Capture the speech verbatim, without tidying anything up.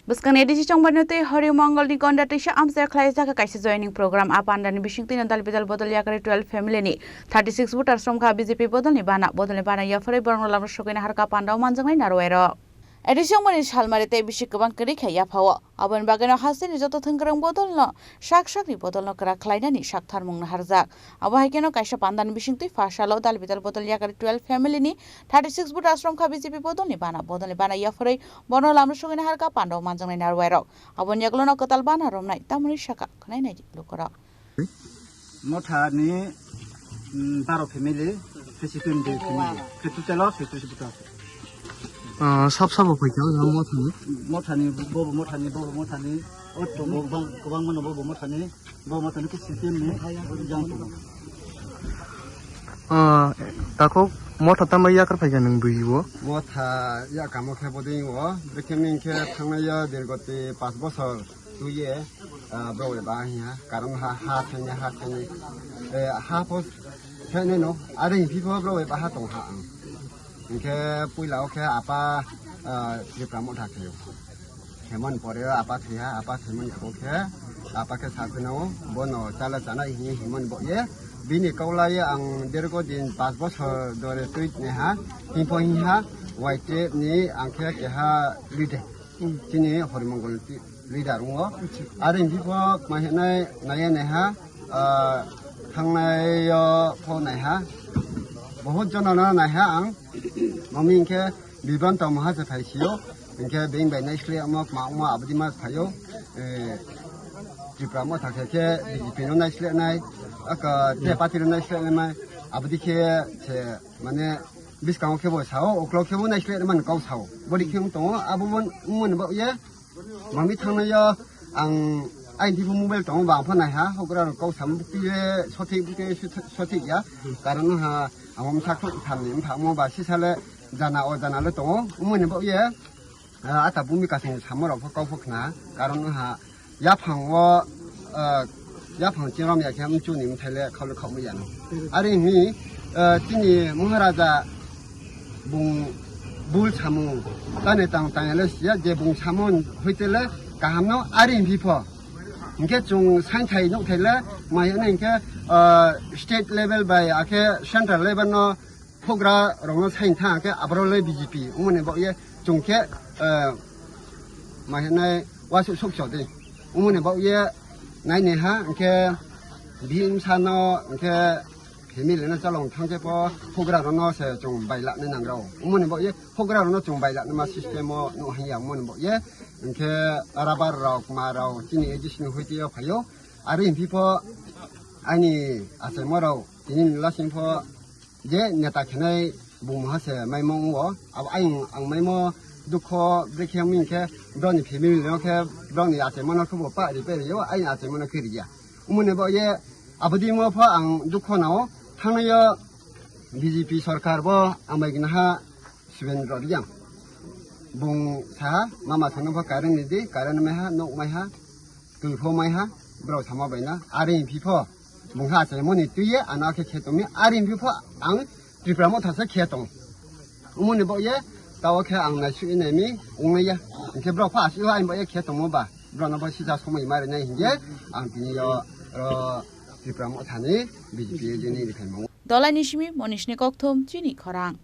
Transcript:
Bwskangni A D C chongbarni twi Hari Mongolni gonda twisa amchai khlaijak kaisa joining program. A pandani bisingtwino dal bidal bodol yakarwi twelve family ni thirty six voters romkha B J P bodolni bana. Bodolni bana yapharwi borokno lamrok sogwina harkha pandao manjaknai narwai rok. A D C chongbarni salmari tei bisi kwbang kwrwi kha yaphao. Aboni bagwino hasteni joto thwngkwrwng bodolno sak sakni bodolno kwrak khlainani saktharmung naharjak. Abo hai kheno kaisa pandani bisingtwi pha salo dal bidal bodol yakarwi twelve family ni thirty six voters romkha B J P bodolni bana. Bodolni bana yapharwi borokno lamrok sogwina harkha pandao manjaknai narwai rok. Aboni yagulono kwtal bana romnai tamoni saka khwnai naidi lukurok. Mothani, mm, baro family, khe situ ni dui family, khe total o soi tris bwta. Ah, sab sabo phaikha o mothani. Mothani, bobo mothani, bobo mothani, o to bo bang, kwbang mano bobo mothani, bobo mothani khe situ ni jang. Ah, takhuk motha tamo yakar phaikha nwng bui o? Motha yakamo khe boding o, bikhe ming khe thangnai ya dergoti pas bosor. Twi ye, ah, bro bai baha hiya, karon ha, ha thani, ha thani, eh, ha pho thani no, are hi pho bro bai baha tong ha ang. Hinkhe puila o khe apa, ah, Tripura motha khe. Khemon pore apa thwi ha, apa khemon ko khe, apa khe sa kheno, bono chala chana hi himon bo ye. Bini kaula ye ang dergo din pas bosor dore twi ne ha, himpho hi ha, waite ni ang khe keha lide. Chini Horimongol ti-, leader wngo. Are hinkhe pho ma hinai naiya naiha, ah, thangnai o pho naiha. Bahut jona no naiha ang. Mami hinkhe Bibanta Maha se phai sio. Hinkhe beng bai nai sle amo ma amo abdi ma phaio. Eh, Tripura motha khe khe B J P no nai sle nai. Aka te party no nai sle nai mai. Abdi khe se mane Biskango khe bo sao, uklok khe bo naisleh man kau sao. Bodi khe wng tongo, abo mon, mon bo ye. Mami thangna yo ang aini thik mobile tongo, bang pha naiha, hokra rok kau sam bukti ye, sothik bukti ye, sothik ya. Karon ha, ang msa khok thamni, mphang mo ba sisale, jana o jana le tongo, mon bo ye. Ah, ata bumi kasing samo rok pho kau pho khna, karon wngha yaphang o, ah, yaphang chingram ya khe mchu ni mthai le khau le khau ya no. Are hi, ah, chini Maharaja bung bul samung tane tang tang le siya je bung samung hoite le kaham no are hi pho. Hinkhe chung sain thai nuk thai le mai ne hinkhe, ah, state level bai akhe central level no phogra rokno sain tha khe aborok le B J P wngmani bo ye chung khe, eh, ma hinai wasu suk chodi wngmani bo ye nai ne ha hinkhe bini bwsa no hinkhe family no chalong thang khe pho phogra rokno se chung bai laknai nang rw wngmani bo ye phogra rokno chung bai laknai ma system o nuk hanya wngmani bo ye hinkhe rabar rok ma rok chini A D C ni hoite o phaio are hinkhe pho ani achaima rok tini lasing pho je neta khenai bung moha se maimo wngo. Abo ayang ang maimo dukho brekhe wngmi hinkhe broni family no khe broni achaimano khe bo pa ri pe rio, ayang achaimano khe riya. Umoni bo ye abodi mo pho ang dukho nao thangnaio B J P sorkar bo amai gnaha Subendra Reang. Bung saha mama thangno pho current ni di, current maiha, nok maiha, twi pho maiha, borok sama baina. Are hinkhe pho bungkha achaimani twi ye ano khe khe tongmi. Are hinkhe pho ang Tripura Motha se khe tong. Umoni bo ye tao khe ang nai sui nai mi wngnai ya. Hinkhe borok pho asui o ani bo ye khe tongmo ba. Borok no bo sisa somoi ma rinai hinkhe ang tini yo ro Tripura Motha ni B J P ni rikhai mo. Dolai ni simi Monish ni kokthum chini khorang.